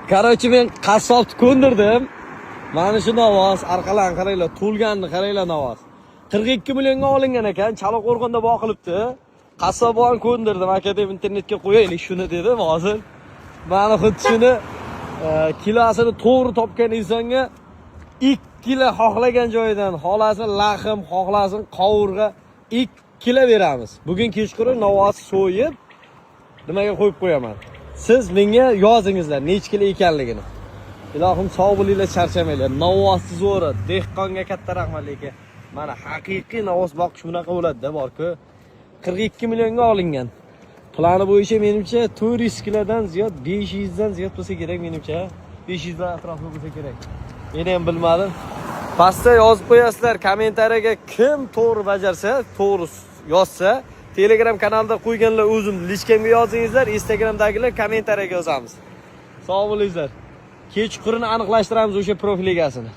Короче, men qassobni ko'ndirdim. Mana shu novvos, orqalarini qaranglar, to'lganini qaranglar novvos. 42 millionga olingan ekan, Chaloqo'rg'onda boqilibdi. Qassob bor, ko'ndirdim, aka deb internetga qo'yaylik shuni dedim hozir. Mana xuddi shuni kilosini to'g'ri topgan insonga 2 kilo xohlagan joyidan, xohlasin lahm, xohlasin qovurg'a, 2 kilo beramiz. Bugun kechqurun novvos so'yib, nimaga qo'yib qo'yaman. Siz menga yozingizlar necha kilo ekanligini. Ilohim, sog' bo'linglar, charchamanglar. Novvosni zo'ri, dehqonga katta rahmat lekin. Mana haqiqiy novvos boqish bunaqa bo'ladi-da, borku. 42 millionga olingan. Plani bo'yicha menimcha 400 kilodan ziyod, 500 dan ziyod bo'lsa kerak menimcha. 500 dan atrofida bo'lsa kerak. Men ham bilmadim. Pastda yozib qo'yasizlar kommentariyaga, kim to'g'ri bajarsa, to'g'ri yozsa, Telegram kanalida qo'yganlar o'zim личка mga yozingizlar, Instagramdagilar kommentariyaga yozamiz. Sog' bo'linglar. Kechqurun aniqlashtiramiz o'sha profil egasini.